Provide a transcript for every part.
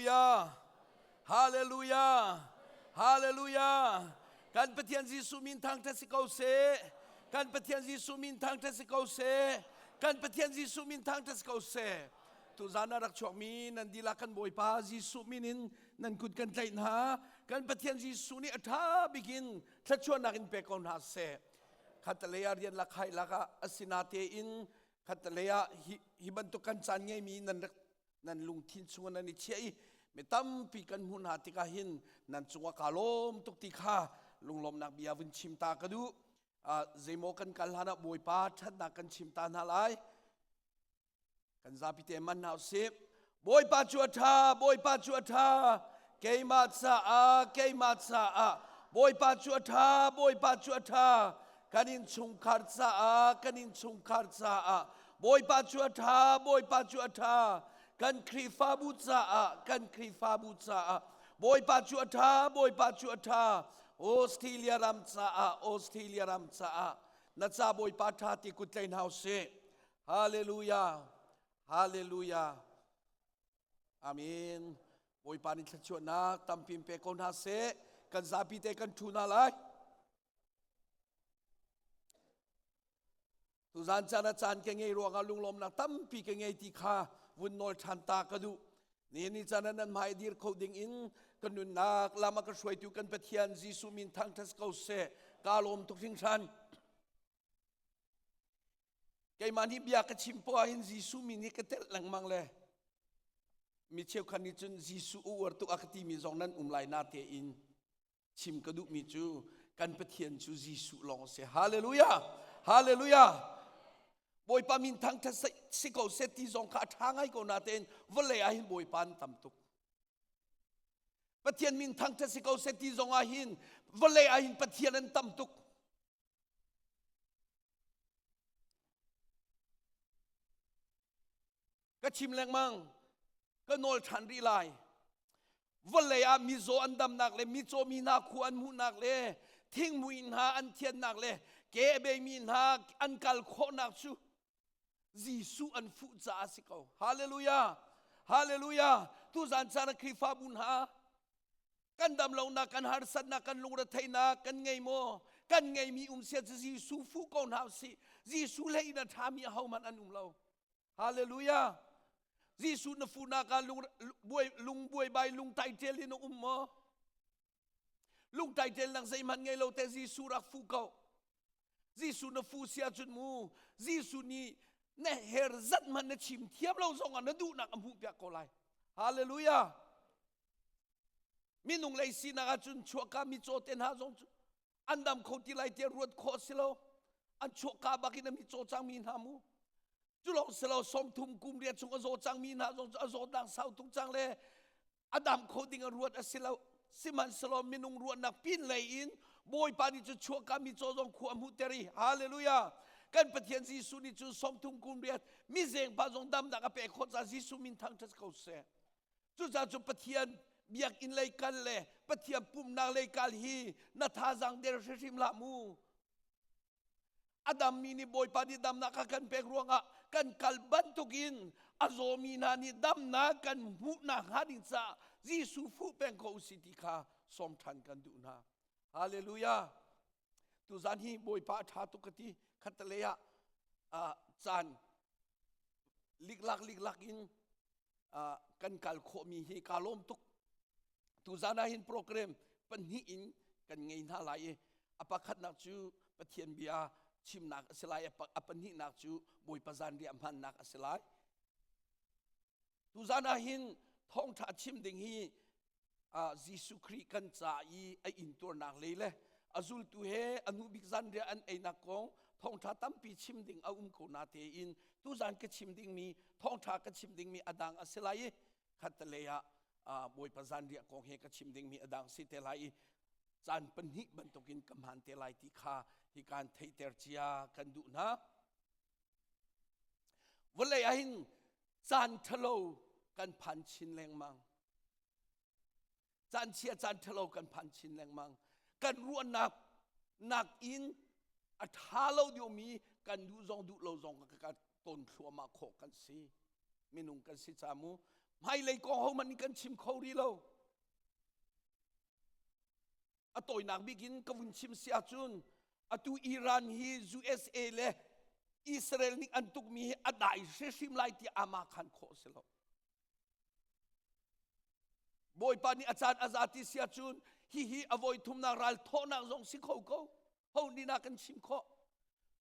Hallelujah! Hallelujah! Hallelujah! Kan Pathian Jesuh min thangṭhat si ko seh. Kan Pathian Jesuh min thangṭhat si ko seh. Kan Pathian Jesuh min thangṭhat si ko seh. Tuzan ah rak chuakmi nan dihlak kan Bawipa Jesuh min in nan kut kan tlaih hna. Kan Pathian Jesuh nih a ṭha bik in thluachuahnak in pe ko hna seh. Khatalei ah rian lak hai lakah asina tein khatalei ah hi, hi bantuk kan caan ngeimi nan rak nan lungthin chungah nan i chiah i mi tampi kan hmuh hna tikah hin nan cungah kaa lawm tuk ti kha lunglawmnak bia vun chim ta ka duh. Zeimaw kan kal hlan ah Bawipa ṭhatnak kan chim ta hna lai. Kan zapi te man hna usih. Bawipa cu a ṭha, Bawipa cu a ṭha, keimah caah, keimah caah. Bawipa cu a ṭha, Bawipa cu a ṭha, kan innchungkhar caah, kan innchungkhar caah. Bawipa cu a ṭha, Bawipa cu a ṭha, kan Khrihfabu caah, kan Khrihfabu caah. Bawipa cu a ṭha, Bawipa cu a ṭha, Australia ram caah, Australia ram caah. Na ca Bawipa ṭha ti kut tlai hna usih. Hallelujah. Hallelujah. Amen. Bawipa nih thluachuahnak tampi in pe ko hna seh. Kan zapi te kan ṭhu hna lai. Tuzan caan ah caan ka ngei ruangah lunglawmnak tampi ka ngei ti kha vun nawl ṭhan ta ka duh. Ni ni caan ah nan hmai dir kho ding in ka nunnak lam a ka hruaitu kan Pathian Jesuh min thangṭhat ko seh. Ka lawm tuk hringhran. Keimah nih bia ka chim poah hin Jesuh min hi ka telh lengmang le mi cheukhat nih cun Jesuh u uar tuk a ka timi zong nan um lai na tein chim ka duhmi cu kan Pathian cu Jesuh lawng a si. Hallelujah! Hallelujah! Bawipa min thangṭhat si ko seh ti zong kha a ṭha ngai ko natein vawlei ah hin Bawipa an tam tuk. Pathian min thangṭhat si ko seh ti zong ah hin vawlei ah hin Pathian an tam tuk. Ka chim lengmang, ka nawl ṭhan rih lai. Vawlei ah mizaw an damnak le micaw mi hna khu an hmuhnak le thingmui hna an thiannak le ke a beimi hna an kal khawhnak cu Jesuh an fuh caah a si ko. Hallelujah! Hallelujah! Tuzan caan ah Khrihfabu hna kan dam lonak, kan harsatnak, kan lungretheihnak kan ngei maw? Kan ngeimi um sia cu Jesuh fuh ko hna usih. Jesuh hlei in a ṭhami ahohmanh an um lo. Hallelujah! Jesuh na fuhnak ah lung buaibai lung taiṭel in a um maw? Lung taiṭelnak zeihmanh ngei lo te Jesuh rak fuh ko. Jesuh na fu si ahcun mu Jesuh nih na her zat hmanh na chim thiam lo zongah na duhnak a hmuhpiak ko lai. Hallelujah! Minung lei sinak ahcun chuahka micaw te hna zong cu an dam kho ti lai tiah ruat khawh si lo. An chuahka bak in a micaw cangmi hna mu. Cu lawng si lo 30 kum riat chung a zaw cangmi hna zong cu a zawtnak sau tuk cang le a dam kho ding a ruat a si lo. Sihmanhsehlaw minung ruahnak pin lei in Bawipa nih cu chuahka micaw zong khua a hmuhter i hallelujah kan Pathian Jesuh nih cun 30 kum riat mizengpa zong damnak a pek khawh caah Jesuh min thangṭhat ko seh. Cucaah cu Pathian biakinn lei kal le Pathian pumhnak lei kal hi na thazaang der hrimhrim hlah mu. A dammi nih Bawipa nih damnak a kan pek ruangah kan kal bantukin a zawmi hna nih damnak kan hmuhnak hnga ding caah Jesuh fuh peng ko usih ti kha sawm ṭhan kan duh hna. Hallelujah. Tuzan hi Bawipa a ṭha tuk ka ti. Khattelei ah caan liklak liklak in kan kal khawhmi hi kaa lawm tuk. Tuzan ah hin program pahnih in kan ngei hna lai i a pakhatnak cu Pathian bia chimnak a si lai, a pahnihnak cu Bawipa zanriah hmannak a si lai. Tuzan ah hin thawngṭha chim ding hi Jesuh Khrih kan ca i a intuarnak lei le a zultu he a hnu bik zanriah an einak kong thawngṭha tampi chim ding a um ko na tein tuzan ka chim dingmi thawngṭha ka chim dingmi a dang a si lai i khattelei ah Bawipa zanriah kong he ka chim dingmi a dang si te lai i caan pahnih bantukin ka hmaan te lai ti kha hi kaan theihter cia kan duh hna. Vawlei ah hin caan ṭhalo kan phan chin lengmang. Caan chia caan ṭhalo kan phan chin lengmang. Kan ruahnak nakin a ṭha lo deuhmi kan duh zong duh lo zong ka ton thluahmah khawh kan si. Minung kan si ca mu. Hmailei kong hohmanh nih kan chim kho rih lo. A tawinak bik in ka vun chim si ahcun atu Iran hi USA le Israel nih an tukmi hi a dai hrimhrim lai ti ama khan khawh si lo. Bawipa nih a caan a za ti si ahcun hihi a voi thumnak ral thawhnak zong si kho ko. Ho nih na kan chim khawh.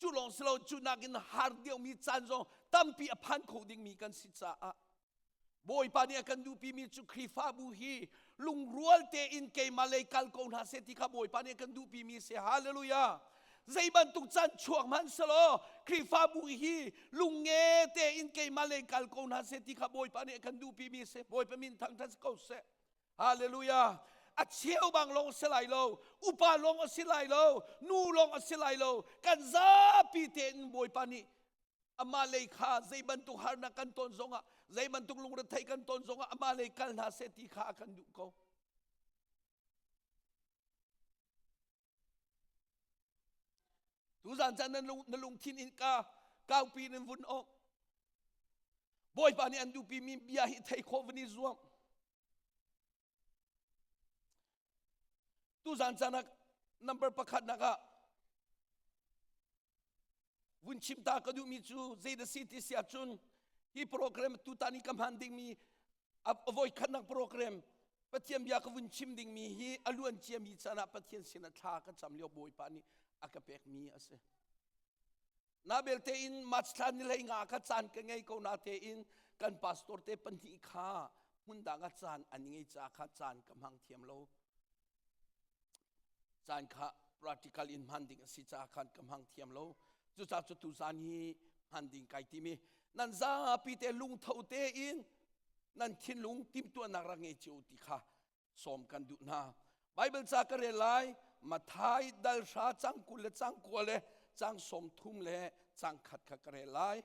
Cu lawng si lo cu nakin har deuhmi caan zong tampi a phan kho dingmi kan si caah Bawipa nih a kan duhpimi cu Khrihfabu hi lungrual tein keimah lei kal ko hna seh ti kha Bawipa nih a kan duhpimi si. Hallelujah. Zei bantuk caan chuak hmanh selaw Khrihfabu hi lungnge tein keimah lei kal ko hna seh ti kha Bawipa nih a kan duhpimi si. Bawipa min thangṭhat si ko seh. Hallelujah. A cheu bang lawng si lai lo, upa lawng a si lai lo, nu lawng a si lai lo. Kan zapi tein Bawipa nih amah lei kha zei bantuk harnak kan ton zongah zei bantuk lungretheih kan ton zongah amah lei kal hna seh ti kha a kan duh ko. Tuzan caan na lungthin in ka kaupi in vun awk. Bawipa nih an duhpi mi bia hi thei khawh van i zuam. Tuzan caan ah number pakhat nak ah vun chim ta ka duhmi cu zei da si ti si ahcun hi program tutan i ka hman dingmi a voi khatnak program Pathian bia ka vun chim dingmi hi a luan ciami caan ah Pathian sinah thla ka cam lio Bawipa nih a ka pekmi a si. Na belte in March thla ni hlei nga kha caan ka ngei ko na tein kan pastor te pahnih kha hmun dang ah caan an ngei ca kha caan ka hmang thiam lo. Caan kha practical in hman ding a si ca khan ka hmang thiam lo. Cucaah cu tu zan hi hman ding kai timi nan zapi te lungtho tein nan thinlung timhtuahnak rak ngei cio ti kha sawm kan duh hna. Bible ca ka rel lai Mathai dal hra cang 20 le cang 9 le cang 30 le cang khat kha ka rel lai.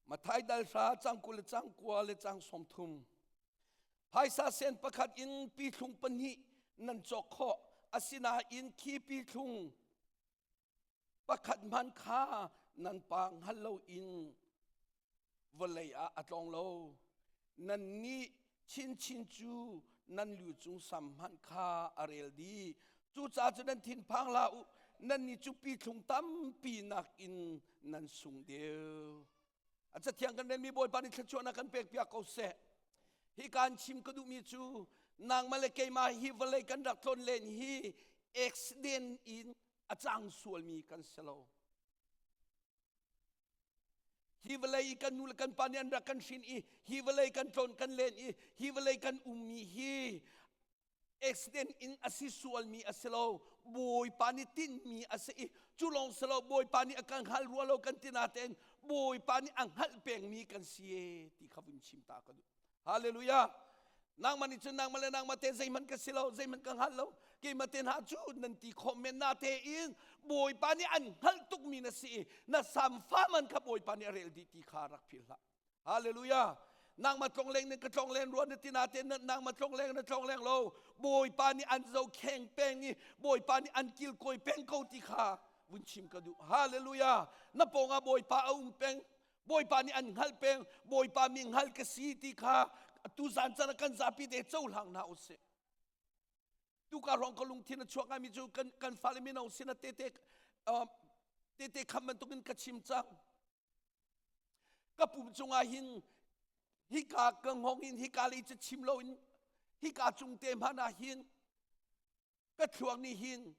Mathai dal hra cang 20 le cang 9 le cang 30. Phaisa sen pakhat in pithlung pahnih nan cawk khawh. Asinain khi pithlung pakhat hmanh kha nan pa hngal loin vawlei ah a tlawng lo. Nannih chinchin cu nan lu cung sam hmanh kha a rel dih. Cucaah cu nan thinphang hlah u, nannih cu pithlung tampi nakin nan sung deuh. A cathiang kan relmi Bawipa nih thluachuahnak kan pekpiak ko seh. Hi kaan chim ka duhmi cu nangmah le keimah hi vawlei kan rak tlawn len hi accident in a cang sualmi kan si lo. Hi vawlei i kan nu le kan pa nih an rak kan hrin i hi vawlei kan tlawn kan len i hi vawlei kan ummi hi accident in a si sualmi a si lo. Bawipa nih tinhmi a si i cu lawng si lo Bawipa nih a kan hngal rua lo kan ti natein Bawipa nih a hngalh pengmi kan si e ti kha vun chim ta ka duh. Hallelujah. Nangmah nih cun nangmah le nangmah te zeihmanh ka si lo, zeihmanh ka hngal lo. Keimah te hna cu nan ti khawh men na tein Bawipa nih an hngalh tukmi na si i na samfa man kha Bawipa nih a rel dih ti kha rak philh hlah. Hallelujah. Nangmah tlongleng nih ka tlongleng ruan na ti natein nangmah tlongleng na tlongleng lo. Bawipa nih an zokheng peng i Bawipa nih an kilkawi peng ko ti kha vun chim ka duh. Hallelujah. Na pawngah Bawipa a um peng. Bawipa nih an hngalh peng. Bawipa mi hngal ka si ti kha tuzan caan ah kan zapi te cohlang hna usih. Tuka hrawng ka lungthin a chuak ngaimi cu kan kan fale mino sin ah tete tete kham bantukin ka chim cang. Ka pum cungah hin hika ka hngawng in hika lei cu chim loin hika cung te hmanh ah hin ka thluak nih hin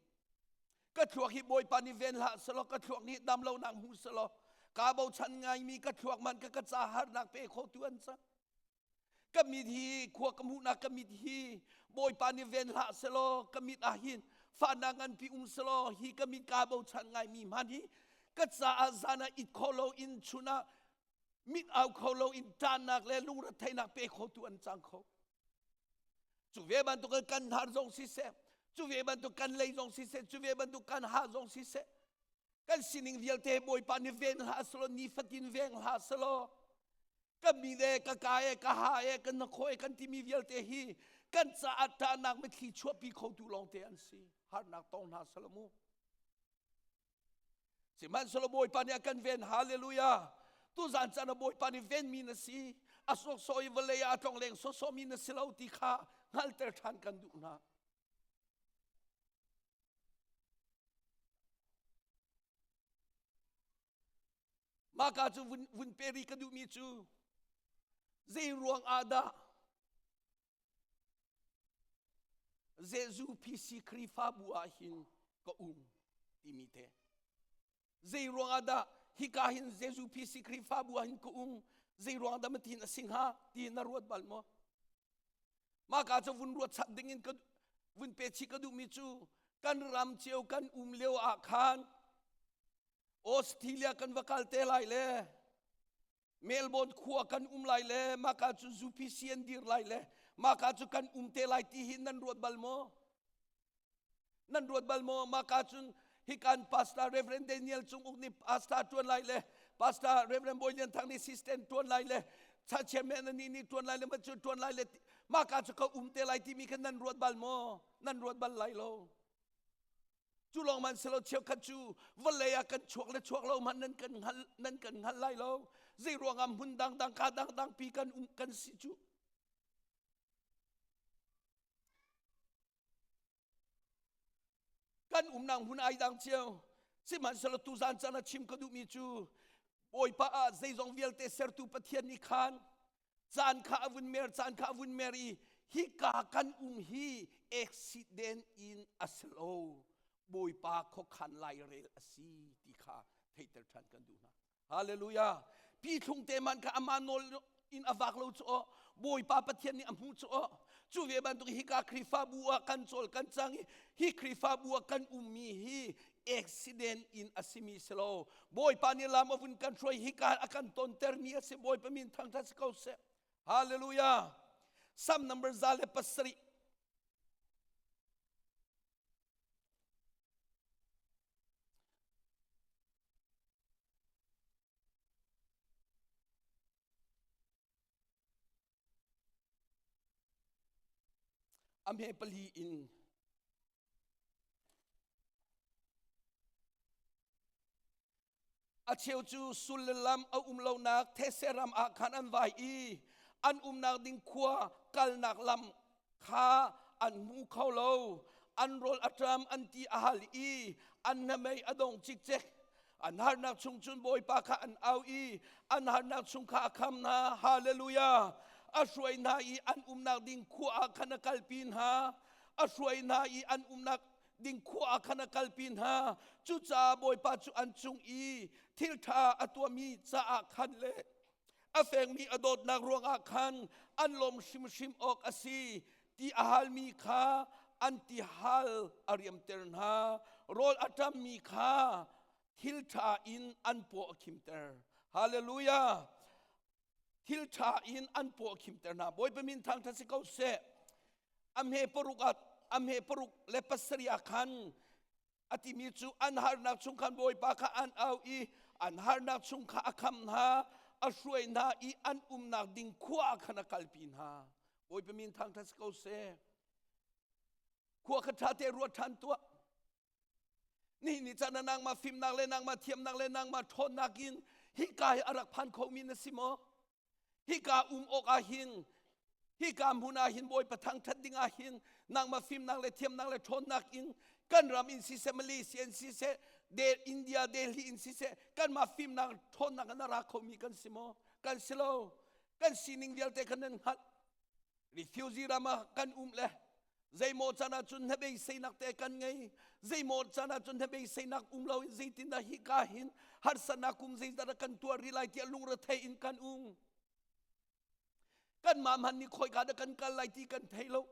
ka thluak hi Bawipa nih ven hlah selaw ka thluak nih dam lonak hmu selaw kaa bochan ngaimi ka thluak man ka ka ca harnak pe khotu an cang. Ka mit hi khua ka hmuhnak ka mit hi Bawipa nih ven hlah selaw ka mit ah hin fahnak nganpi um selaw hi ka mit kaa bochan ngaimi hmanh hi ka caah zan ah it kho lo in chun ah mit au kho lo in ṭahnak le lungretheihnak pe khotu an cang kho. Cu ve bantuk in kan hnar zong siseh, cu ve bantuk kan lei zong siseh, cu ve bantuk kan ha zong siseh, kan sining vialte Bawipa nih ven hlah selaw nifatin veng hlah selaw ka mi le ka ka e ka ha e ka na khaw e kan timi vialte hi kan caah ṭahnak mitthli chuahpi khotu lawngte an si. Harnak tong hna selaw mu. Sihmanhsehlaw Bawipa nih a kan ven. Hallelujah. Tuzan caan ah Bawipa nih venmi na si. A sawksawh i vawlei ah a tlongleng sawsawhmi na si lo ti kha hngalhter ṭhan kan duh hna. Mahka cu vun, vun peri ka duhmi cu zei ruang ah dah Jesuh PC Khrihfabu ah hin ka um timi te. Zei ruang ah dah hika hin Jesuh PC Khrihfabu ah hin ka um zei ruang dah matin a si hnga ti na ruat bal maw? Mah ka cu vun ruat chap ding in ka vun pe chih ka duhmi cu kan ram cio kan um lio ah khan Australia kan va kal te lai le Melbourne khua kan um lai le maka cu UPC an dir lai le maka cu kan um te lai ti hi nan ruat bal maw? Nan ruat bal maw? Maka cun hikan Pastor Reverend Daniel Cung Uk nih pastor tuan lai le Pastor Reverend Bawi Lian Thang nih assistant tuan lai le cha chairman ani nih tuan lai le ma cu tuan lai le maka cu ka um te lai timi kha nan ruat bal maw? Nan ruat bal lai lo. Cu lawng man silo cheukhat cu vawlei ah kan chuak le chuak lo hmanh nan kan hngal nan kan hngal lai lo. Zei ruangah hmun dangdang ka dangdang pi kan um kan si cu. Kan umnak hmun ai dang cio. Sihmanhsehlaw tuzan caan ah chim ka duhmi cu Bawipa ah zeizong vialte sertu Pathian nih khan caan kha a vun mer caan kha a vun mer i hika kan um hi accident in a si lo Bawipa khuakhan lairel a si ti kha theihter ṭhan kan duh hna. Hallelujah. Pi thlung te man kha ama nawl in a vak lo cu aw Bawipa Pathian nih a hmu cu aw cu ve bantuk hika Khrihfabu ah kan cawl kan cang i hi Khrihfabu ah kan ummi hi accident in a simi si lo Bawipa nih lam a vun kan hruai hika a kan tontermi a si Bawipa min thangṭhat si ko seh Hallelujah Psalm number 107 A hme pali in a cheu cu sul le lam a um lonak thetse ram ah khan an vai i an umnak ding khua kalnak lam kha an hmu kho lo an rawl a ṭam an ti a hal i an hnamei a dong cikcek an harnak chung cun bawipa kha an au i an harnak chung kha a kham hna hallelujah a hruai hna i an umnak ding khua ah khan a kalpi hna a hruai hna i an umnak ding khua ah khan a kalpi hna cucaah bawipa cu an cung i thil ṭha a tuahmi caah khan le a fengmi a dawtnak ruangah khan an lawm hrimhrim awk a si ti a halmi kha an ti hal a riamter hna rawl a ṭammi kha thil ṭha in an paw a khimter hallelujah thil ṭha in an paw a khimter hna bawipa min thangṭhat si ko seh a hme paruk ah a hme paruk le pasarih ah khan a timi cu an harnak chung khan Bawipa kha an au i an harnak chung kha a kham hna a hruai hna i an umnak ding khua ah khan a kalpi hna Bawipa min thangṭhat si ko seh khua kha ṭha te ruat ṭhan tuah nihin ni caan ah nangmah fimnak le nangmah thiamnak le nangmah ṭhawnnak in hika hi a rak phan khomi na si maw Hika um awk ah hin hika hmun ah hin Bawipa thangṭhat ding ah hin nangmah fimnak le thiamnak le ṭhawnnak in kan ram in siseh Malaysia in siseh De India Delhi in siseh kanmah fimnak ṭhawnnak in a ra khomi kan si maw kan si lo kan sining vialte khan nan hngalh refugee ram ah kan um le zeimaw can ah cun hnabeiseinak te kan ngei zeimaw can ah cun hnabeiseinak um lo in zeitindah hika hin harsatnak kum zeidah kan tuar rih lai tiah lungrethei in kan um kanmah hmanh nih khawika dah kan kal lai ti kan thei lo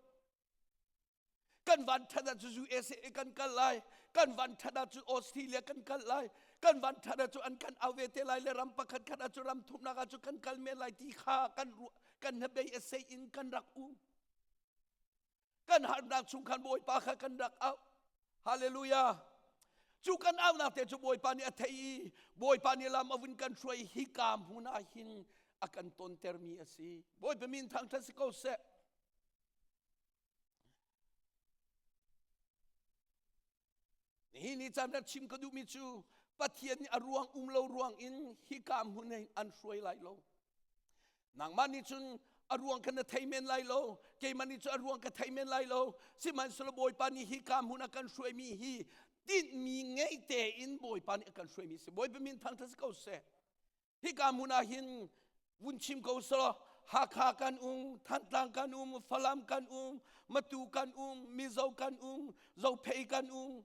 kan van that ah cu USA kan kal lai kan van that ah cu Australia kan kal lai kan van that ah cu an kan au ve te lai le ram pakhat khat ah cu ram thumnak ah cu kan kal men lai ti kha kan kan hnabei a sei in kan rak um Kan harnak chung khan Bawipa kha kan rak auh. Hallelujah. Cu kan aunak te cu Bawipa nih a thei i Bawipa nih lam a vun kan hruai hika hmun ah hin a kan tontermi a si. Bawipa min thangṭhat si ko seh. Hi ni caan rak chim ka duhmi cu Pathian nih a ruang um lo ruang in hika hmun hin an hruai lai lo. Nangmah nih cun a ruang kha na thei men lai lo, keimah nih cun a ruang ka thei men lai lo. Sihmanhsehlaw Bawipa nih hika hmun a kan hruaimi hi tinhmi ngei tein Bawipa nih a kan hruaimi si. Bawipa min thangṭhat si ko seh. Hika hmun ah hin vun chim ko selaw Hakha kan um, Thantlang kan um, Falam kan um, Matu kan um, Mizo kan um, Zophei kan um,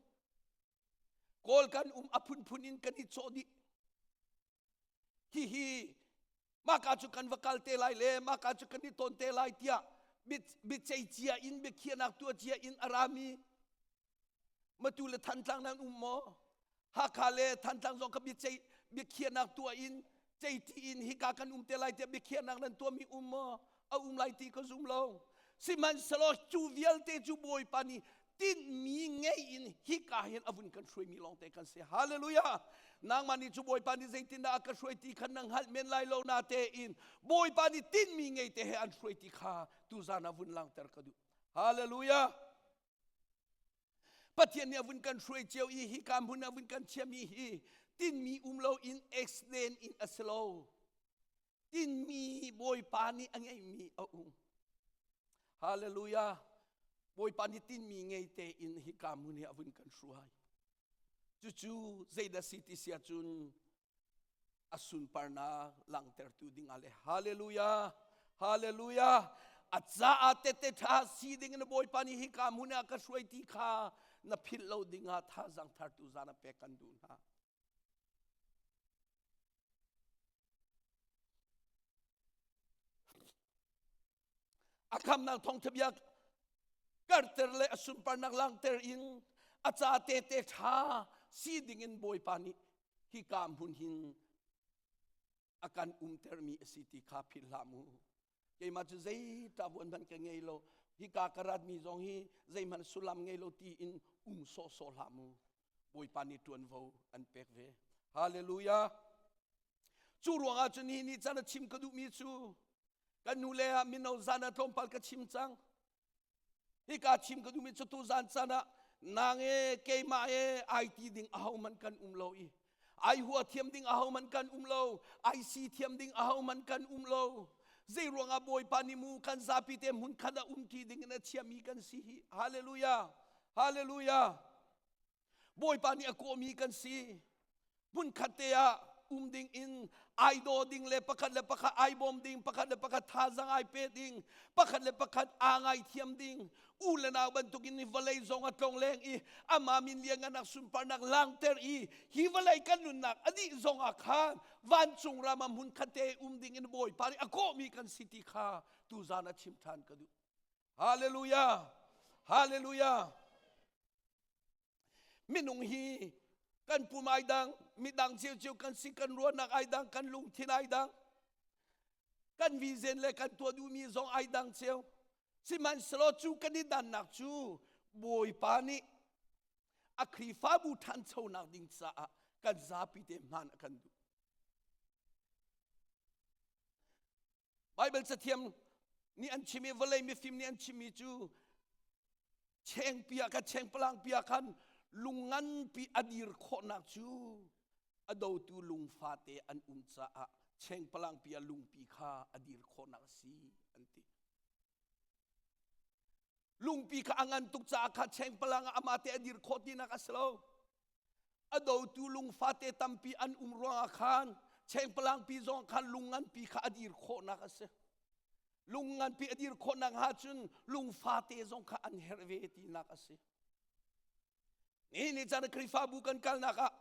Kawl kan um, a phunphun in kan i cawh dih. Hihi maka cu kan va kal te lai le maka cu kan i ton te lai tiah biacei cia in biakhiahnak tuah cia in a rami Matu le Thantlang nan um maw? Hakha le Thantlang zong kha biaceih biakhiahnak tuah in ceiti in hika kan um te lai tiah biakhiahnak nan tuahmi um maw? A um lai ti ka zum lo. Sihmanhsehlaw cu vialte cu Bawipa nih tinhmi ngei in hika hin a vun kan hruaimi lawngte kan si. Hallelujah! Nangmah nih cu Bawipa nih zeitindah a ka hruai ti kha na hngalh men lai lo na tein Bawipa nih tinhmi ngei te he an hruai ti kha tuzan ah vun langhter ka duh. Hallelujah! Pathian nih a vun kan hruai cio i hika hmun a vun kan chiami hi tinmi um lo in accident in a si lo. Tinmi Bawipa nih a ngeihmi a um. Hallelujah. Bawipa nih tinmi ngei tein hika hmun hi a vun kan hruai. Cucu zeidah si ti si ahcun a sunparnak langhtertu ding ah le hallelujah hallelujah a caah tete ṭha si ding in Bawipa nih hika hmun ah ka hruai ti kha na philh lo ding ah thazaang thartu zan a pek kan duh hna. A khamnak thawngṭha bia karter le a sunparnak langhter in a ca tete ṭha si ding in Bawipa nih hika hmun hin a kan umtermi a si ti kha philh hlah mu. Keimah cu zei ṭavuan hmanh ka ngei lo. Hika ka ratmi zong hi zeihmanh sullam ngei lo tiin um sawhsawh hlah mu. Bawipa nih ṭuanvo an pek ve. Hallelujah. Cu ruangah cun hi ni can a chim ka duhmi cu kan nu le ah mino zan ah tlawmpal ka chim cang. Hika chim ka duhmi cu tu zan can ah nang e keimah e ai ti ding ahohmanh kan um lo i ai hua thiam ding ahohmanh kan um lo ai si thiam ding ahohmanh kan um lo zei ruangah Bawipa nih mu kan zapi te hmun khat ah um ti ding in a chiami kan si hi hallelujah hallelujah Bawipa nih a kawhmi kan si. Hmunkhat te ah um ding in ai daw ding le pakhat le pakhat ai bawm ding, pakhat le pakhat thazaang ai pe ding, pakhat le pakhat aa ngaithiam ding. U le nau bantukin hi vawlei zong a tlong leng i amah min liannganak sunparnak langter i hi vawlei kan nunnak a dih zong ah khan vancung ram ah hmunkhat te um ding in Bawipa nih a kawhmi kan si ti kha tuzan a chim ṭhan ka duh. Hallelujah! Hallelujah! Minung hi kan pum ai dang, midang ciocio kan si, kan ruahnak ai dang, kan lungthin ai dang, kan vision le kan tuah duhmi zong ai dang cio. Sihmanhsehlaw cu kan i dannak cu Bawipa nih a Khrihfabu ṭhanchonak ding caah kan zapi te hmaan a kan duh. Baibal cathiam nih an chim i vawlei mifim nih an chimmi cu chengpi ah khan chengpalang pi ah khan lung nganpi a dir khawhnak cu a dotu lung fate an um caah chengpalang pi ah lungpi kha a dir khawhnak a si an ti. Lungpi kha a ngan tuk caah kha chengpalang ah amah te a dir khawh tinak a si lo. A dotu lung fate tampi an um ruangah khan chengpalangpi zong khan lung nganpi kha a dir khawhnak a si. Lung nganpi a dir khawhnak hnga cun lung fate zong kha an herh ve tinak a si. Nihin ni caan Khrihfabu kan kalnak ah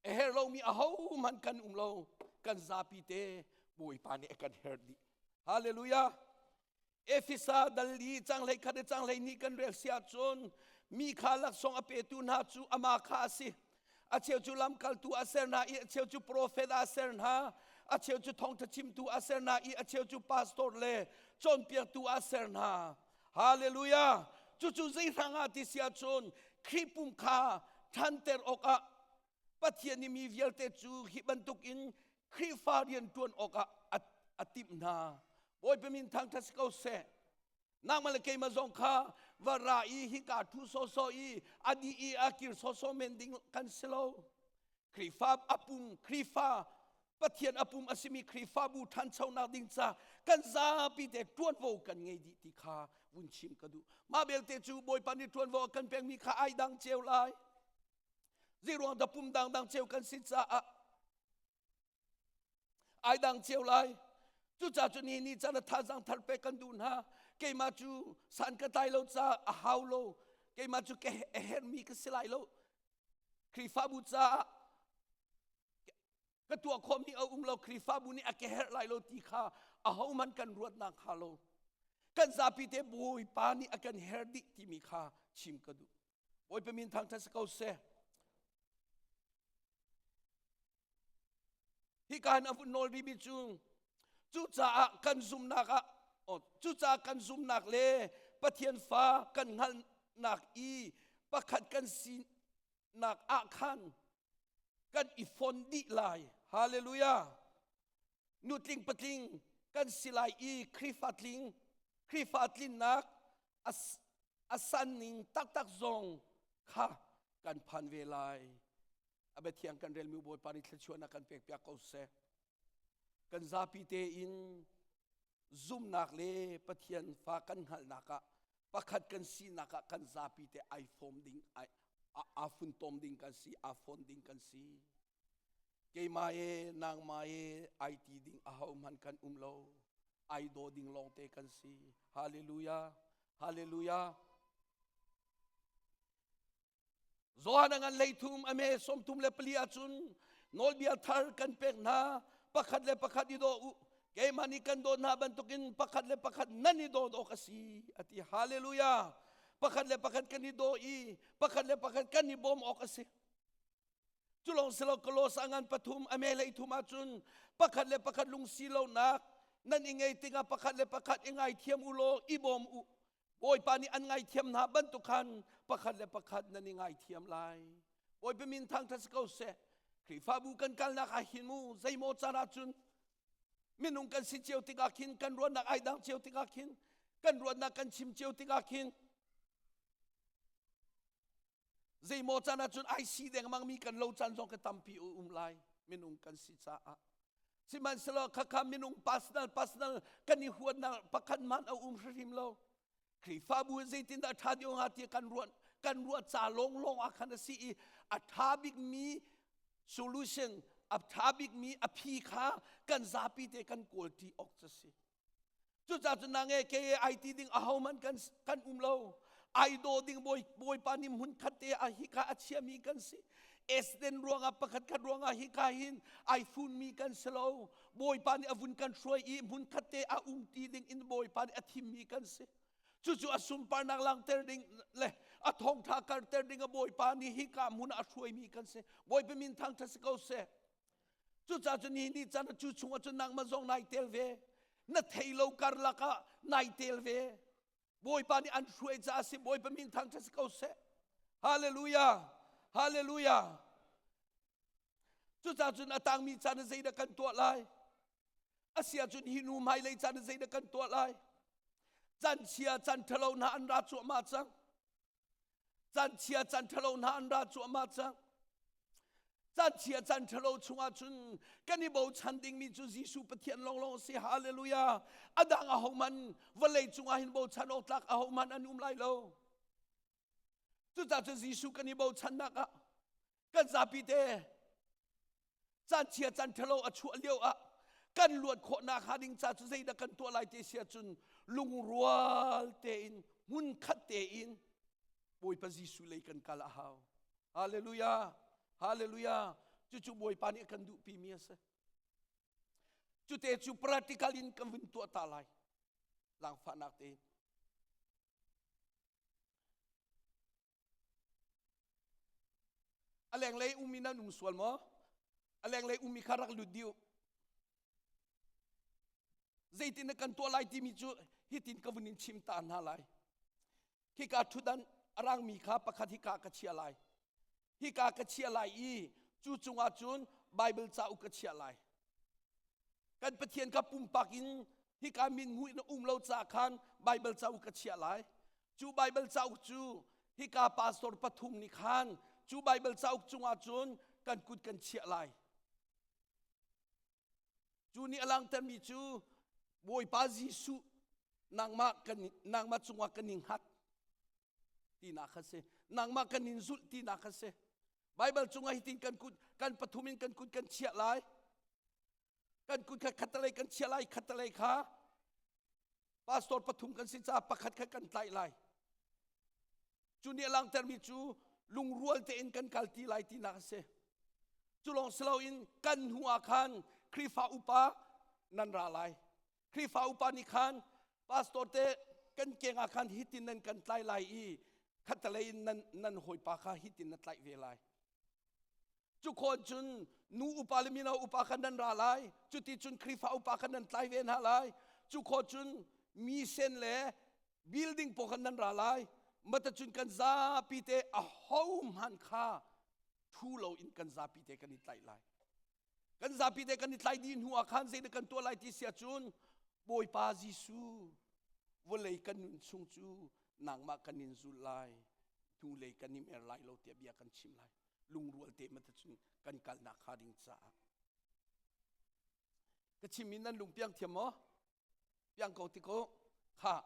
a herh lomi ahohmanh kan um lo kan zapi te Bawipa nih a kan herh dih. Hallelujah. Efesa dal li cang hlei khat le cang hlei hnih kan rel si ahcun mi kha laksawng a petu hna cu amah kha a si. A cheu cu lamkaltu a ser hna i a cheu cu profet a ser hna. A cheu cu thawngṭha chimtu a ser hna i a cheu cu pastor le cawnpiaktu a ser hna. Hallelujah! Cucu zei hrang ah ti si ahcun Khrih pum kha ṭhanter awkah Pathian nih mi vialte cu hi bantukin Khrihfa rian ṭuan awkah a timh hna. Bawipa min thangṭhat si ko seh. Nangmah le keimah zong kha Va ra i hika ṭhu sawsawh i a dih i a kir sawsawh men ding kan si lo. Khrihfa a pum Khrihfa Pathian a pum a simi Khrihfabu ṭhanchonak ding ca kan zapi te ṭuanvo kan ngei dih ti kha vun chim ka duh. Mah belte cu Bawipa nih ṭuanvo a kan pekmi kha ai dang cio lai. Zeiruang dah pum dangdang cio kan si caah ai dang cio lai. Cucaah cu ni ni caan a thazaang thar pek kan duh hna. Keimah cu san ka tlai lo caah a hau lo. Keimah cu ka herhmi ka si lai lo. Khrihfabu caah ka tuah khawhmi a um lo Khrihfabu nih a ka herh lai lo ti kha ahohmanh kan ruatnak hnga lo. Kan zapi te Bawipa nih a kan herh dih timi kha chim ka duh. Bawipa min thangṭhat si ko seh. Hika hin a vun nawl rihmi cu cucaah kan zumhnak ah cucaah kan zumhnak le Pathian fa kan hngalhnak i pakhat kan sinak ah khan kan i fon dih lai. Hallelujah. Nutling patling kan si lai i Khrihfa tling Khrihfa tlinnak a san ning taktak zong kha kan phan ve lai. A biathiang kan relmi Bawipa nih thluachuahnak kan pek piak ko seh. Kan zapi tein zumnak le Pathian fa kan hngalhnak ah pakhat kan sinak ah kan zapi te ai fom ding ai aa funtom ding kan si aa fon ding kan si keimah e nangmah e ai ti ding aho hmanh kan um lo ai daw ding lawngte kan si hallelujah hallelujah Johan a ngan leithum a me 34 ahcun nawlbia thar kan pek hna pakhat le pakhat i daw u keimah nih kan dawt hna bantukin pakhat le pakhat nan i dawt awk a si a ti hallelujah pakhat le pakhat kan i daw i pakhat le pakhat kan i bawm awk a si cu lawng si lo Kolos a ngan pathum a me leithum ahcun pakhat le pakhat lungsi lonak nan i ngei tikah pakhat le pakhat i ngaithiam u law i bawm u Bawipa nih an ngaithiam hna bantuk khan pakhat le pakhat nan i ngaithiam lai. Bawipa min thangṭhat si ko seh. Khrihfabu kan kalnak ah hin mu zeimaw caan ahcun minung kan si cio tikah khin kan ruahnak ai dang cio tikah khin kan ruahnak kan chim cio tikah khin zeimaw caan ahcun ai si dengmang mi kan lo caan zong ka tampi um lai minung kan si caah Sihmanhsehlaw khakha minung personal personal kan i huatnak pakhat hmanh a um hrimhrim lo. Khrihfabu zeitindah ṭha deuh hnga ti kan ruah kan ruah ca lawnglawng ah khan a si i a ṭha bikmi solution a ṭha bikmi a phi kha kan zapi te kan kawl ṭi awk cu si. Cucaah cun na nge ke ai ti ding ahohmanh kan kan um lo. Ai daw ding bawi bawipa nih hmun khat te ah hika a chiami kan si. Esden ruangah pakhat khat ruangah hika hin ai funmi kan si lo. Bawipa nih a vun kan hruai i hmun khat te a um ti ding in Bawipa nih a thimmi kan si. Cucu a sunparnak langhter ding le a thawngtha karter ding a Bawipa nih hika hmun ah a hruaimi kan si. Bawipa min thangthat si ko seh. Cucaah cun hi ni caan cu chungah cun nangmah zong nai tel ve. Na thei lo karlak ah nai tel ve. Bawipa nih an hruai caah si Bawipa min thangṭhat si ko seh. Hallelujah. Hallelujah. Cucaah cun a tangmi caan ah zeidah kan tuah lai? A si ahcun hi nu hmailei caan ah zeidah kan tuah lai? Caan chia caan ṭhalo hna an ra cuahmah cang. Caan chia caan ṭhalo hna an ra cuahmah cang. Caan chia caan ṭhalo chungah cun kan i bochan dingmi cu Jesuh Pathian lawnglawng a si. Hallelujah. A dang ahohmanh vawlei cungah hin bochan awk tlak ahohmanh an um lai lo. Cucaah cun Jesuh kan i bochannak ah kan zapi te caan chia caan ṭhalo a chuah lio ah kan luat khawhnak hnga ding ca cu zeidah kan tuah lai ti si ahcun lungrual tein hmunkhat tein Bawipa Jesuh lei kan kal a hau. Hallelujah! Hallelujah! Cucu Bawipa nih a kan duhpimi a si. Cute cu practical in kan vun tuah ta lai. Langfahnak tein. A lenglei ummi nan um sual maw? A lenglei ummi kha rak lut dih u. Zeitin na kan tuah lai timi cu hitin ka vun in chim ta hna lai. Hika ṭhutdan a rangmi kha pakhat hika ka chia lai. Hika ka chia lai i cu cungah cun Bible cauk ka chia lai. Kan Pathian kha pumpak in hika min hmuh in a um lo caah khan Bible cauk ka chiah lai. Cu Baibal cauk cu hika pastor pathum nih khan cu Baibal cauk cungah cun kan kut kan chiah lai. Cu nih a langhtermi cu Bawipa Jesuh nangmah kan nangmah cungah kan i hngat tinak kha si. Nangmah kan in zulh tinak kha si. Baibal cungah hitin kan kut kan pathum in kan kut kan chiah lai. Kan kut kha khatalei kan chiah lai, khatalei kha pastor pathum kan si caah pakhat kha kan tlaih lai. Cu nih a langhtermi cu lungrual tein kan kal ti lai tinak a si. Cu lawng si loin kan hnu ah khan Khrihfa upa nan ra lai. Khrihfa upa nih khan pastor te kan keng ah khan hitin nan kan tlai lai i khatalei in nan nan hawipa kha hitin na tlaih ve lai. Cu khawn cun nu upa le mino upa kha nan ra lai. Cuti cun Khrihfa upa kha nan tlai ve hna lai. Cu khaw cun mi sen le building pawl khan nan ra lai. Mata cun kan zapi te a ho hmanh kha thu lo in kan zapi te kan i tlaih lai. Kan zapi te kan i tlaih dih hnu ah khan zeidah kan tuah lai ti si ahcun Bawipa Jesuh vawlei kan nun chung cu nangmah kan in zul lai hnulei kan i mer lai lo tiah bia kan chim lai lungrual te mata cun kan kalnak hnga ding caah ka chim in nan lung piang thiam maw piang ko ti ko kha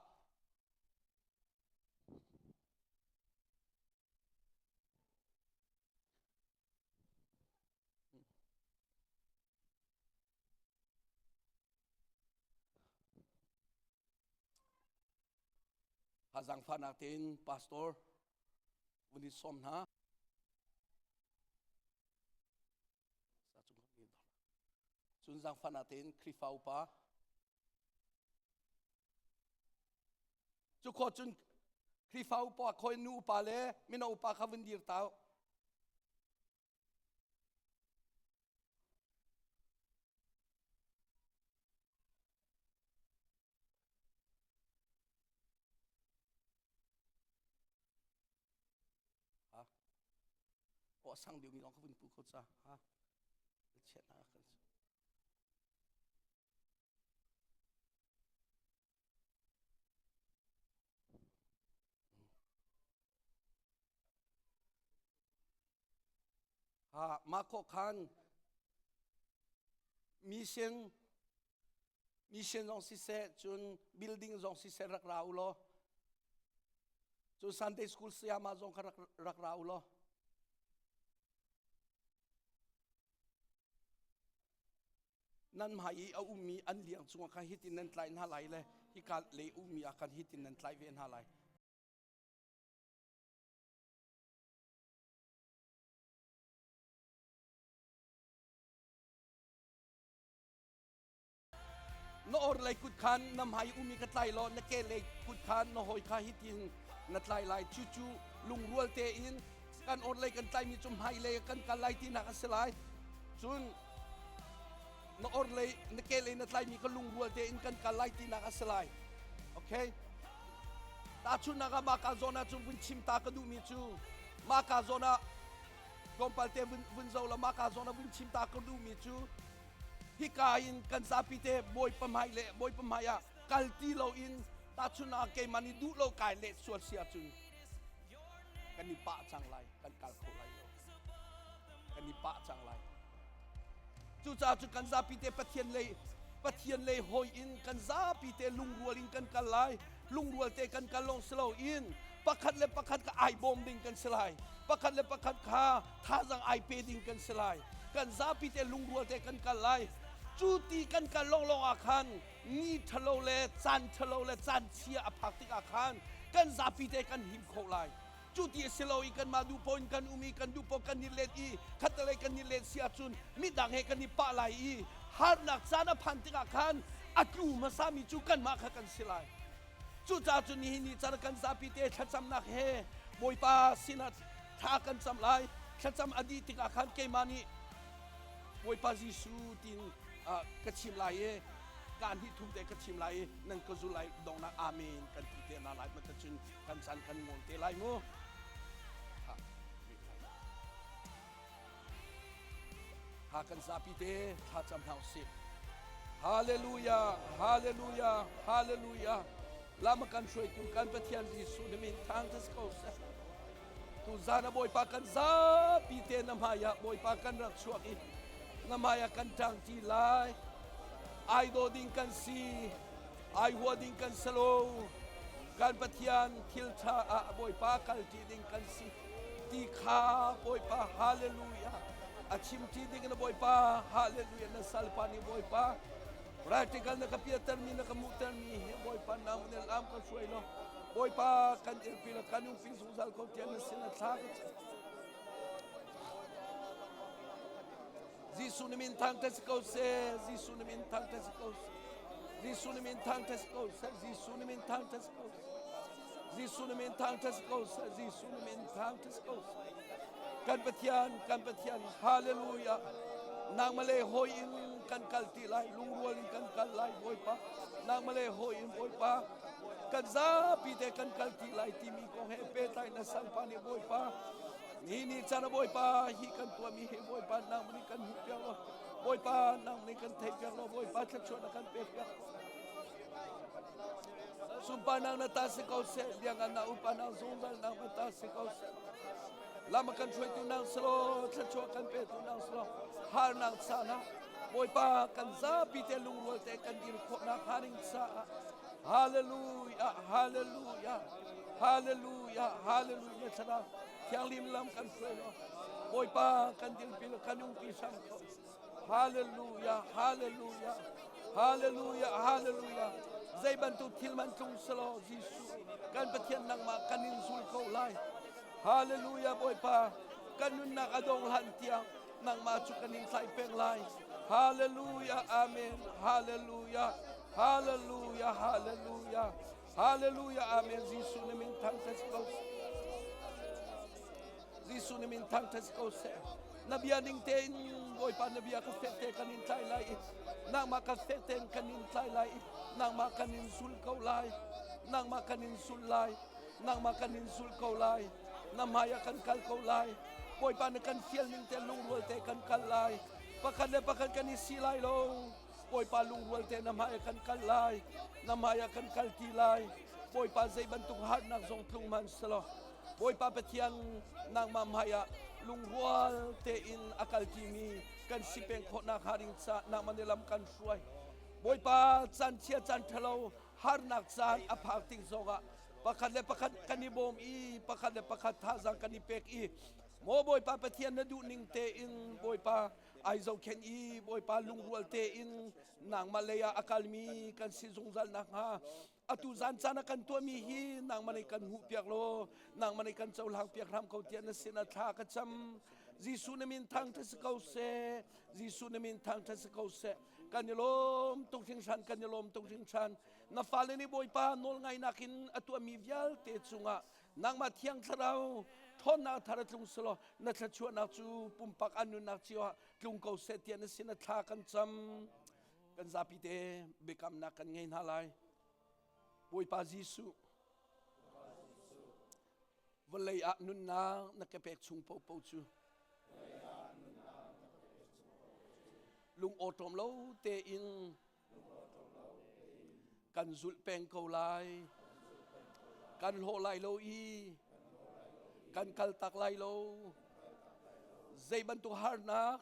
Zaangfahnak tein pastor vun i sawm hna. Cun zaangfahnak tein Khrihfa upa cu khawh cun Khrihfa upa khoi nu upa le mino upa kha vun dir tau. Ha? Aw sang deuh mi lawng ka vun pu kho ca. Ha? Chiat na kan Ha mah khawh khan mission mission zong siseh cun building zong siseh rak ra u law cun Sunday school sayama zong kha rak rak ra u law nan hmai i a ummi an liang cungah khan hitin nan tlaih hna lai le hika lei ummi ah khan hitin nan tlaih ve hna lai. Na orhlei kut khan na hmai umi ka tlai law na kehlei kut khan na hawi kha hitin na tlai lai. Cucu lungrual tein kan orhlei kan tlaimi cu hmailei kan kal lai tinak a si lai. Cun na orhlei na kehlei na tlaimi ka lungrual tein kan kal lai tinak a si lai. Okay? Tahchunhnak ah mah ka zawn ah cun vun chim ta ka duhmi cu mah ka zawn ah tlawmpal te vun vun zo la mah ka zawn ah vun chim ta ka duhmi cu hika in kan zapi te Bawipa hmai le Bawipa hmai ah kal ti loin tahchun ah keimah nih duh lo kai leh sual si ahcun kan i pah cang lai kan kal kho lai lo kan i pah cang lai cucaah cu kan zapi te Pathian lei Pathian lei hoi in kan zapi te lungrual in kan kal lai lungrual te kan kal lawng si loin pakhat le pakhat kha ai bawm ding kan si lai pakhat le pakhat kha thazang ai pe ding kan si lai kan zapi te lungrual te kan kal lai cu ti kan kal lawnglawng ah khan ni ṭhalo le caan ṭhalo le caan chia a phak tikah khan kan zapi te kan him kho lai cu ti a si lo i kanmah duh paoh in kan um i kan duh paoh kan i let i khattelei kan i let si ahcun midang he kan i pah lai i harnak caan a phan tikah khan a tlu hmasami cu kanmah kha kan si lai cucaah cun nihin ni caan kan zapi te thlacamnak he Bawipa sinah thla kan cam lai thlacam a dih tikah khan keimah nih Bawipa Jesuh tin ka chim lai i kaan hnih thum te ka chim lai i nan ka zul lai donghnak amen kan ti te hna lai cun kan caan kan ngol te lai mu ha kan zapi te thla cam hna usih hallelujah hallelujah hallelujah. Lam a kan hruaitu kan Pathian Jesuh na min thangṭhat si ko seh. Tuzan ah Bawipa kan zapi te na hmaiah Bawipa kan rak chuak i na hmaiah kan ṭangṭi lai. Ai daw ding kan si, ai hua ding kan si lo. Kan Pathian thil ṭha ah Bawipa kalṭi ding kan si ti kha Bawipa hallelujah a chimṭi ding na Bawipa hallelujah na salpa nih Bawipa Practical na ka piatermi na ka hmuhtermi hi Bawipa nang nih lam ka hruai law Bawipa kan irpi la kan umpi zungzal ko tiah na sin a thla ka cam. Jesuh na min thangṭhat si ko seh Jesuh na min thangṭhat si ko seh Jesuh na min thangṭhat si ko seh Jesuh na min thangṭhat si ko seh Jesuh na min thangṭhat si ko seh Jesuh na min thangṭhat si ko seh Kan Pathian kan Pathian hallelujah nangmah le hawi in kan kal ti lai lungrual in kan kal lai Bawipa nangmah le hawi in Bawipa kan zapi te kan kal ti lai timi kong he pehtlai na salpa nih Bawipa ni ni chan Bawipa hi kan tuahmi hi Bawipa nangmah nih kan hmuh piak law Bawipa nang nih kan theih piak law Bawipa thluachuah na kan pek piak Sunparnak na ta si ko seh, liangan na upanak zungzal nang na ta si ko seh. Lam kan hruaitu nang selaw, thluachuah kan petu nang selaw, harnak caan ah Bawipa kan zapi te lungrual te kan dir khawhnak hnga ding caah Hallelujah, Hallelujah, Hallelujah, Hallelujah thlarau thianghlim lam kan hruai law Bawipa kan dirpi law kan umpi hram ko. Hallelujah, Hallelujah, Hallelujah, Hallelujah. Zei bantuk thil man tlung selaw Jesuh kan Pathian nangmah kan in zul ko lai. Hallelujah Bawipa kan nunnak a dong hlan tiang nangmah cu kan in thlai peng lai. Hallelujah, Amen, Hallelujah, Hallelujah, Hallelujah, Hallelujah, Amen. Jesuh na min thangṭhat ko. Jesuh na min thangṭhat ko seh. Na bia ning tein Bawipa na bia ka fek te kan in tlai lai i nangmah ka fek tein kan in tlai lai i nangmah kan in zul ko lai. Nangmah kan in zul lai. Nangmah kan in zul ko lai. Na hmai ah kan kal ko lai. Bawipa na kan fial ning te lungrual te kan kal lai. Pakhat le pakhat kan i si lai lo. Bawipa lungrual te na hmai ah kan kal lai. Na hmai ah kan kal ti lai. Bawipa zei bantuk harnak zong tlung hmanhselaw Bawipa Pathian nangmah hmaiah lungrual tein a kalṭimi kan si peng khawhnak hnga ding caah nangmah nih lam kan hruai. Bawipa caan chia caan ṭhalo harnak caan a phak tik zongah pakhat le pakhat kan i bawm i pakhat le pakhat thazaang kan i pek i maw Bawipa Pathian na duh ning tein Bawipa ai zohkhenh i Bawipa lungrual tein nangmah lei ah a kalmi kan si zungzal nakhnga atu zan caan a kan tuahmi hi nangmah nih kan hmuh piak law nangmah nih kan cohlang piak hram ko tiah na sin ah thla ka cam Jesuh na min thangṭhat si ko seh Jesuh na min thangṭhat si ko seh kan i lawm tuk hringhran kan i lawm tuk hringhran na fale nih Bawipa nawlngainak in a tuahmi vialte cungah nangmah thiang thlarau ṭhawnnak thar a tlung selaw na thluachuahnak cu pumpak an nunnak cio ah tlung ko seh tiah na sin ah thla kan cam Kan zapi te biakamnak kan ngei hna lai. Bawipa Jesuh, vawlei ah nunnak na ka pek chung paohpaoh cu lung awṭawm lo tein kan zulh peng ko lai. Kan hlawh lai lo i kan kaltak lai lo. Zei bantuk harnak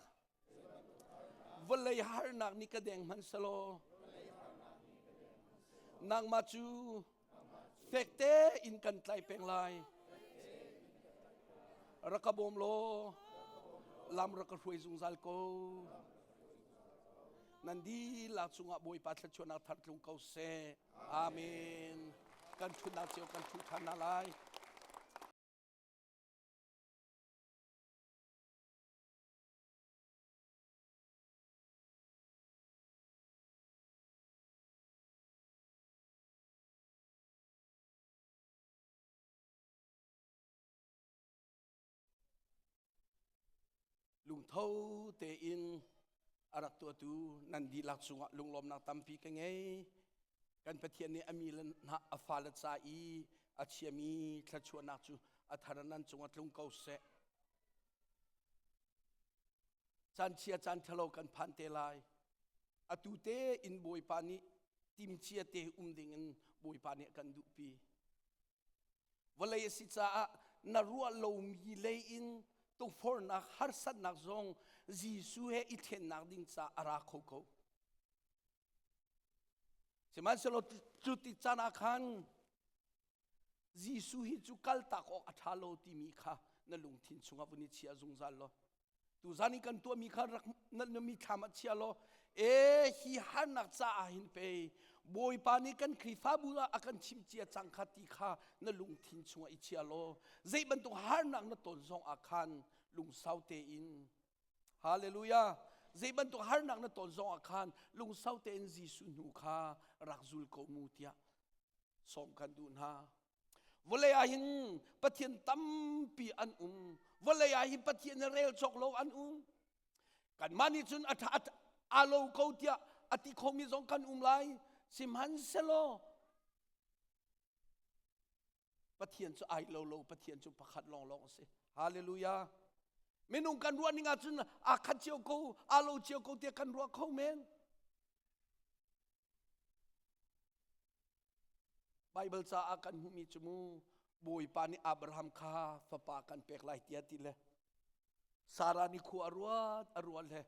Vawlei harnak nih ka deng hmanh selaw nangmah cu fek tein kan tlai peng lai. Rak ka bawm law lam rak ka hruai zungzal ko. Nan dihlak cungah Bawipa thluachuahnak thar tlung ko seh. Amen. Kan ṭhutnak cio kan ṭhu ṭhan hna lai. Lungtho tein a rak tuahtu nan dihlak cungah lunglawmnak tampi ka ngei. Kan Pathian nih a mi le hna a fale ca i a chiami thluachuahnak cu a thar nan cungah tlung ko seh. Caan chia caan ṭhalo kan phan te lai. Atu te in Bawipa nih timcia te um dingin Bawipa nih a kan duhpi. Vawlei a si caah na ruah lomi lei in tukforhnak harsatnak zong Jesuh he i thlennak ding ca a ra kho ko. Sihmanhsehlaw cu ti caan ah khan Jesuh hi cu kaltak awk a ṭha lo timi kha na lungthin chungah vun i chia zungzal law tuzan i kan tuahmi kha rak na mithlam ah chia law e hi harnak caah hin pei Bawipa nih kan Khrihfabu ah a kan chimh cia cang kha ti kha na lungthin chungah i chia law zei bantuk harnak na ton zong ah khan lungsau tein Hallelujah zei bantuk harnak na ton zong ah khan lungsau tein Jesuh hnu kha rak zul ko mu tiah sawm kan duh hna. Vawlei ah hin Pathian tampi an um. Vawlei ah hin Pathian rel cawk lo an um. Kanmah nih cun a ṭha a lo ko tiah a ti khomi zong kan um lai. Sihmanhsehlaw Pathian cu ai lo lo, Pathian cu pakhat lawnglawng a si. Hallelujah. Minung kan ruah ning ahcun aa khat cio ko, aa lo cio ko tiah kan ruah kho men. Baibal caah kan hmuhmi cu mu Bawipa nih Abraham kha fapa kan pek lai tiah ti le Sarah nih khua a ruat a ruat le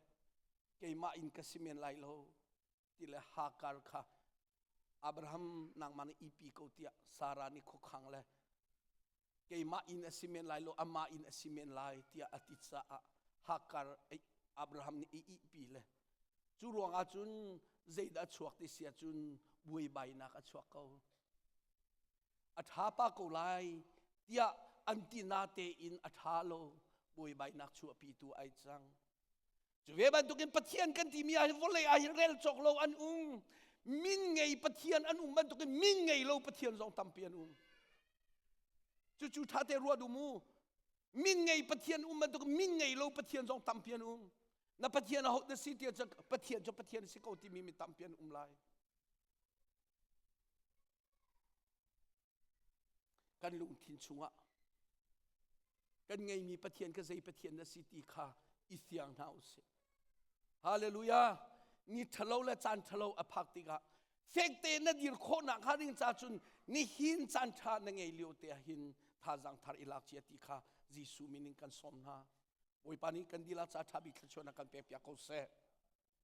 keimah in ka si men lai lo ti le Hagar kha Abraham nangmah nih ipi ko tiah Sarah nih khuakhang le keimah in a si men lai lo amah in a si men lai tiah a ti caah Hagar Abraham nih i ihpi le cu ruangah cun zeidah a chuak ti si ahcun buaibainak a chuak ko a ṭha pa ko lai tiah an ti na tein a ṭha lo buaibainak chuahpitu ai cang Cu ve bantukin Pathian kan timi ah hin vawlei ah hin rel cawk lo an um. Min ngei Pathian an um bantukin min ngei lo Pathian zong tampi an um. Cucu ṭha te ruat um u. Min ngei Pathian um bantukin min ngei lo Pathian zong tampi an um. Na Pathian aho na si tiah Pathian cu Pathian si ko timi mi tampi an um lai. Kan lungthin chungah kan ngeimi Pathian kha zei Pathian na si ti kha i fiang hna u sih. Hallelujah! Ni ṭhalo le caan ṭhalo a phak tikah fek tein na dir khawhnak hnga ding ca cun nihin caan ṭha na ngei lio te ah hin thazaang thar i lak cia ti kha Jesuh min in kan sawm hna. Bawipa nih kan dihlak ca ṭha bik thluachuahnak kan pek piak ko seh.